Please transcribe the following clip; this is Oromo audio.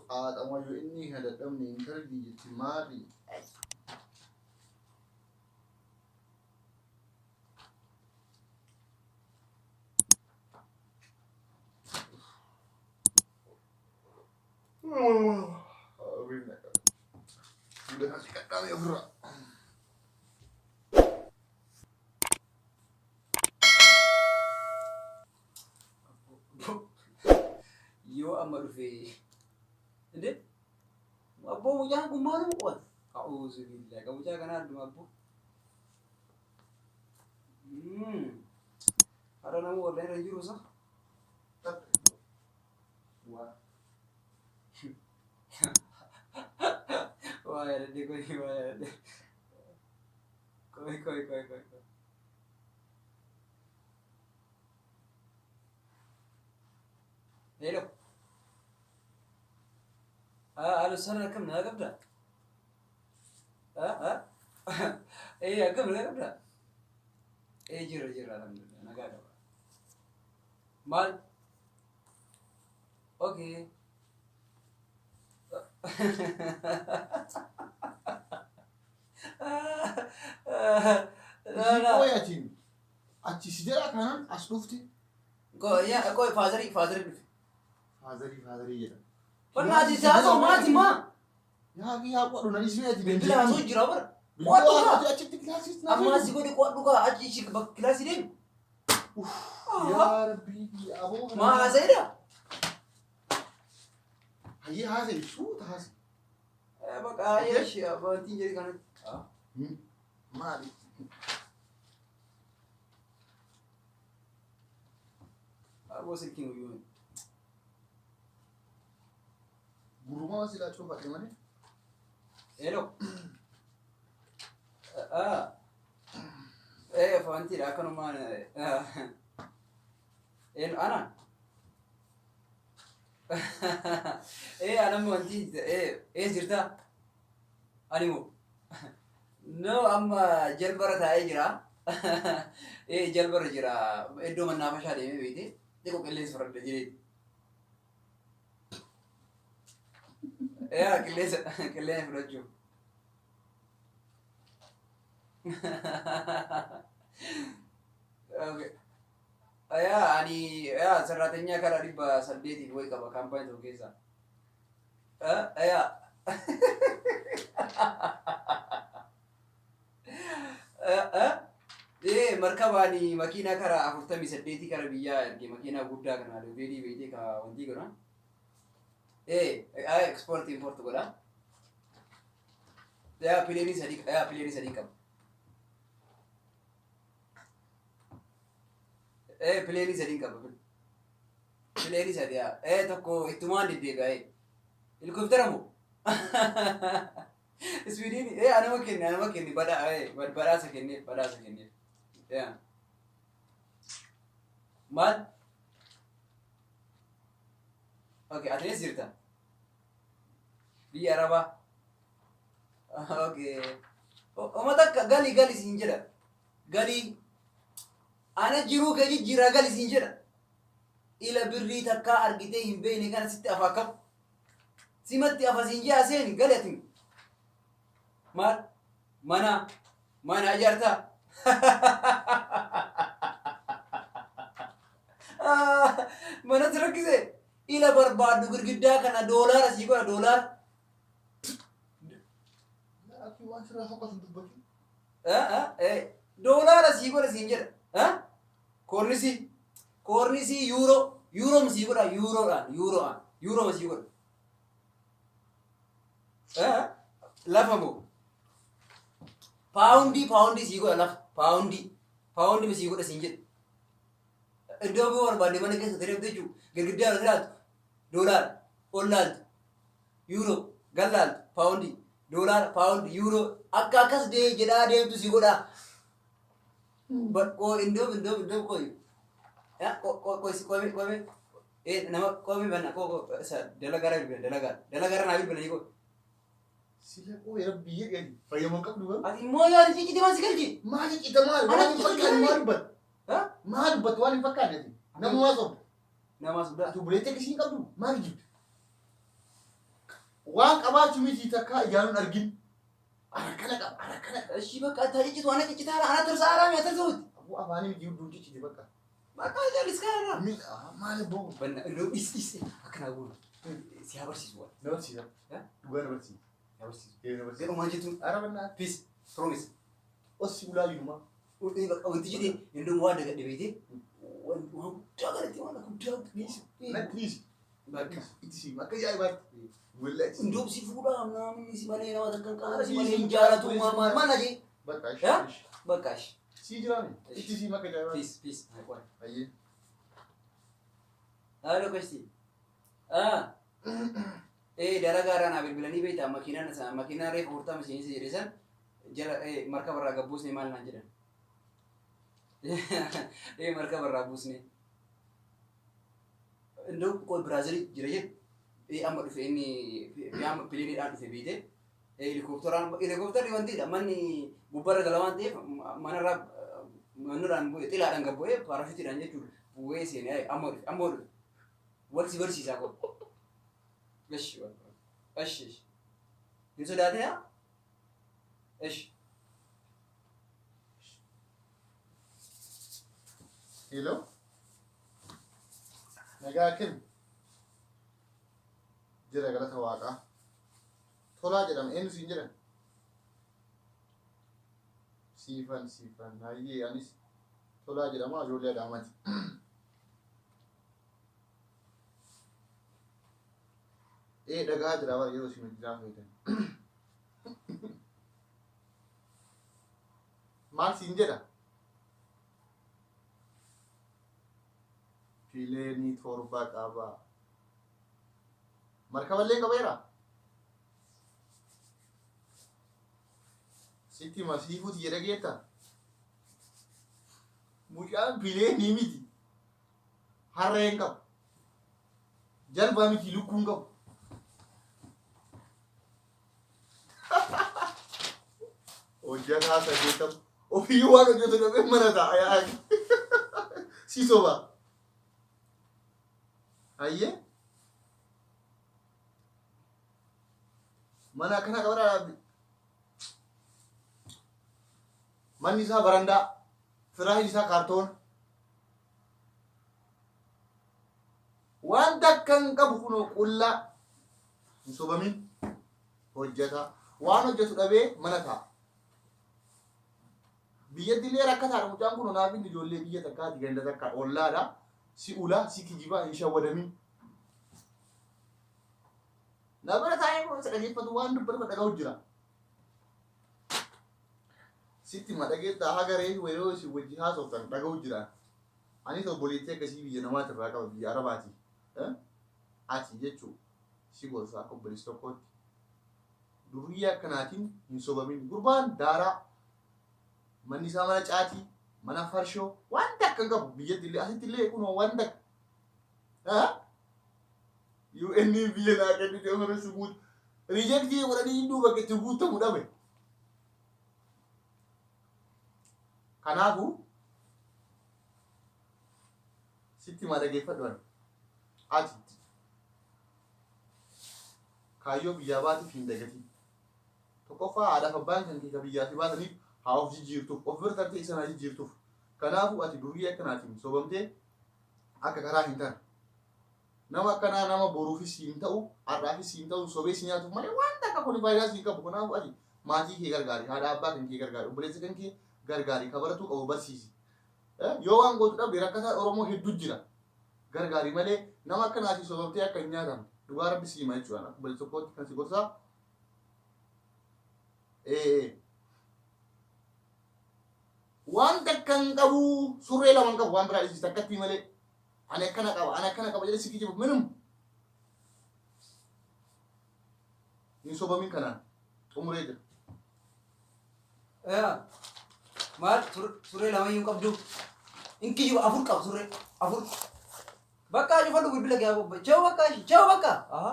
Xaaxama yoo inni hin dadhabne intalli jetti maali? Fuula kana qadhaame ofirraa. Yoo amma dhufe inde abboo mucaan kun maaluma qo'ata? A'uuzu billahi kan mucaa kanaa adduma abboo. Har'a nama warra irra hin jiru sa? Waa. Waa yaadadhe koi waa yaadadhe. Koi koi koi koi koi. Hello. Alo sana akkam naa qabdaa? Eh akkam naa qabdaa? Eh jira jira alhamdulillah nagaa qaba. Maal? Okay. Ishii qoyatiin achi si jedha kanaan as dhufti. Qoy faazarii faazarii dhufe. Faazarii faazarii jedha. Bannaati siyaasa maati maa? Yaa yaa qodu na isii ati Bilbila haasoo jira bara. Bilbila Qo'adhu kaa. haasoo achitti kilaasii Amma si godhi qo'adhu kaa achi ishii bakka kilaasii deemi. Yaa rabbii aboo. Maa haasa'edha? Hayyee haasa'e suuta haasa'e. Bakka hayyee ishee abbaatiin jedhi kanatti. Maali? Aboo silkiin guyyuu. Gurumaa silaa cuufadhe malee. Hello. Eh, faantiidha akkanumaan. Eh, ana. Eh, anamma wanti eh eh jirta? Ani moo? No, amma jalbara taa'ee jira. Eh, jalbara jira. Iddoo mannaafashaa deemee beekte. Xiqqoo qilleensa fudhadha jireenya. Yaa qilleensa qilleensa fudhachuuf. Okay. Yaa ani yaa saraatenyaa karaa 800 wayi qaba kaampaanii tokko keessaa. Yaa. Ee markabaani makiinaa karaa 48 kara biyyaa erge makiinaa guddaa kana dobeelii beekte ka wantii godha. Ee export import godha. Yaa pileenii sadii yaa pileenii sadii qaba. Ee pileenii sadii qaba. Pileenii sadii yaa. Ee tokko ittumaan deddeebi'a ee. Helikooftera moo? Iswiidin ee anuma kenne anuma kenne badha ee badhaasa kenneef badhaasa kenneef. Yaa. Maal? Okay, ati eessa jirta? Biyya Arabaa. Okay. Oma takka gali gali siin jedha. Gali. Ana jiruu kee jijjiiraa gali siin jedha. Ila birrii takkaa argitee hin beekne kana sitti afa akkam? Simatti afa siin jedha seeni gali ati. Maal? Mana. Mana ijaartaa? Mana si rakkise? Ila barbaaddu girgiddaa kana doolaara sii godha doolaara. Ati waan sirraa fokkatu dubbatin. Doolaara sii godha siin jedha. Koornisii. Koornisii yuuroo. Yuuroom sii godha yuuroodhaan yuuroodhaan yuurooma sii godha. Lafa moo? Paawundii paawundii sii godha lafa paawundii paawundii sii godha siin jedha. Iddoo boo barbaadde mana keessa deemte jechuudha. Girgiddaa irra ilaaltu doolaara ol laaltu yuuroo gad laaltu paawundii doolaara paawundii yuuroo akka akkas dee jedhaa deemtu si godhaa. Qoo indoo indoo indoo qoy. Qoy qoy qoy nama qoy banna qoo qoo dalagaara bilbila dalagaara dalagaara naa bilbila qoy. Sila qoy rabbi jedhi fayyama qabdu garuu. Ati immoo yaada ciccite maal si galchi? Maal ciccite maal? Waan hin fakkaanne maal dubbatta? Maal dubbatta waan hin fakkaanne ati? Nama waa sobda. Nama sobda. Ati obboleettii akkasii hin qabdu maal jibda? Waan qabaachuu miti takka ijaanuun argin. Ana kana qaba, ana kana qaba. Ishii bakka taa ciccitu ana ciccitaara ana tarsaara mi tarsuuti. Aboo afaanii miti hudduu ciccite bakka. Bakka jallis kanarraa. Maali boo? Banna iddoo dhis dhis akkana goonu si haa barsiisu waan. Na barsiisa. Dhugaa na barsiisa. Si haa barsiisu. Ee na barsiisa. Jedhu maal jettuun? Ara bannaa. Peace promise. Ossi ulaa jirumaa. Wanti jedhee inni waan dagadhe beekte waan guddaa kanatti waan guddaa Dhiisi. Natti dhiisi. Bakka. Itti siima. Akka ajaa'ibaatti. Wallahi. Indoo si fuudhaa namni si malee nama takka hin qabu si malee hin jaalatu maal maal maal ajee. Bakka Yaa? ishi. Bakka ishi. Sii jiraame. Itti siima akka ajaa'ibaatti. Peace peace. Ayyee. Halo kashti. Ah. Dalagaa irraa naa bilbilanii beektaa makiinaan isaa makiinaan reefu furtaa miseensi jedhe san jala markaba irraa gabbuusne maal naan jedhan. Markaba irraa buusne. Indoo qoy Biraazilii jira jedhu. Amma dhufe inni amma pileeniidhaan dhufe beekte. Helikoophteraan helikoophterri wantiidha manni gubbarra gala waan ta'eef manarraa manarraan bu'e xilaadhaan gad bu'ee paarashuutiidhaan jechuudha. Bu'ee seenee amma dhufe amma dhufe. Wal si barsiisaa koo. Eshi eshi eshi. Hin sodaatin haa? Eshi. Hello. Nagaa kennu. Jira galata waaqaa. Tolaa jedhama. Eenyu siin jedhan? Siifan siifan. Hayyee anis tolaa jedhama ijoollee Adaamaati. Ee dhagaa jira bara yeroo isin hojii fayyadamu. Maal siin jedha? Pileenii 7 qaba. Markaballee qabeera? Sitti hima siifuuti jedha geetta? Mucaan pileenii miti. Harree hin qabu. Jalbaa miti lukkuu hin qabu. Hojjetaa 80. Ofiyyuu waan hojjetu dhabee mana taa'a yaa. Si soba. Hayyee. Mana akkanaa qaba dhaabbi. Manni isaa barandaa. Firaashin isaa kaartoona. Waan takka hin qabu kunoo qullaa. Hin sobamin. Hojjetaa. Waan hojjetu dhabee mana taa'a. Biyyatti illee rakkataadha mucaan kun naaf inni ijoollee biyya takkaati ganda takka ollaadha. Si ulaa si kijibaa hin shawwadamin. Na bira taa'ee kun isa dhageeffatu waan dubbatu kan dhaga'u jira. Sitti ma dhageettaa haga reefu yeroo isin wajji haasoftan dhaga'u jira. Anis obboleettii akkasii biyya namaati irraa qaba biyya Arabaati. Ati jechuu si gorsa akka obboleessi tokkootti. Durriyyee akkanaatiin hin sobamin. Gurbaan daaraa manni isaa mana caatii, mana farshoo waan takka hin qabu biyyatti illee asitti illee kunoo waan takka. UN biyya naa kennite osoo si guutu. Rejectii godhanii hinduu bakka itti guutamu dhabe. Kanaafuu sitti maa dhageeffadhu ani. Ati kaayyoo biyyaa baatiif hin dagatin. Tokkoffaa haadhaaf abbaan kan kee ka biyyaa si baasaniif haa of jijjiirtuuf of bira tartee isaan haa jijjiirtuuf. Kanaafuu ati durriyyee akkanaatiin sobamtee akka karaa hin taane. Nama akkanaa nama boruufis siin ta'u har'aafis siin ta'u sobee si nyaatuuf malee waan takka kun faayidaa siin qabu. Kanaafuu ati maatii kee gargaari, haadha abbaa kan kee gargaari, obboleessa kan kee gargaari, ka baratuu qabu barsiisi. Yoo waan gootu dhabde rakkataan Oromoo hedduu jira. Gargaari malee nama akkanaatiin sobamtee akka hin nyaatamne. Dhugaa rabbi si hima jechuudha. Akka obboleessa tokkootti kan si gorsaa. Waan takka hin qabu surree lama hin qabu waan biraa dhiisisi takkattii malee. Ani akkana qaba ani akkana qaba jedhee si kijibu minum. Hin sobamin kanaan xumuree jira. Yaa. Maal surree lama iyyuu hin qabdu. Hin kijibu afur qaba surree afur. Bakka cufadhu bilbila kee haa Chao bakka chao bakka. Aha.